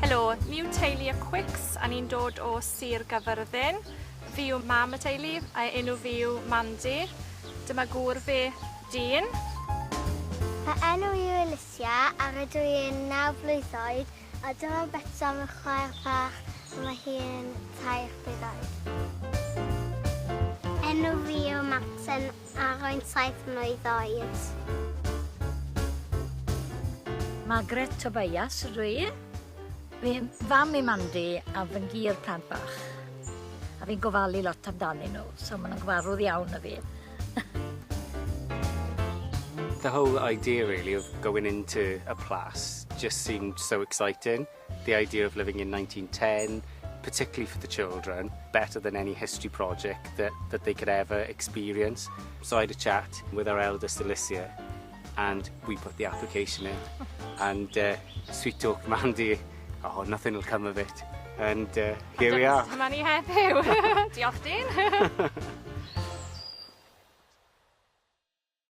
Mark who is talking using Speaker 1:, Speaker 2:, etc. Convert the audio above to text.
Speaker 1: Helo, ni yw teulu y Quicks a ni'n dod o Sir Gaerfyrddin. Fi yw mam y teulu a enw fi yw Mandy. Dyma gŵr fi, Dean.
Speaker 2: Fy enw i yw Alicia a rydw i'n naw blwydd oed a dyma Betsan fy chwaer fach a mae hi'n tair blwydd oed. Enw fi yw Martin a rwy'n saith mlwydd oed.
Speaker 3: Margaret Tobias ydw i. Fi'n fam i Mandy a fy ngi'r plant bach. A fi'n gofalu lot amdanyn nhw, so maen nhw'n gyfarwydd iawn â fi.
Speaker 4: The whole idea really of going into a plas just seemed so exciting. The idea of living in 1910, particularly for the children, better than any history project that, that they could ever experience. So I had a chat with our eldest Alicia and we put the application in and sweet talked Mandy, oh, nothing will come of it. And here we are.
Speaker 1: Dyma ni heddiw. Diolch, Dean.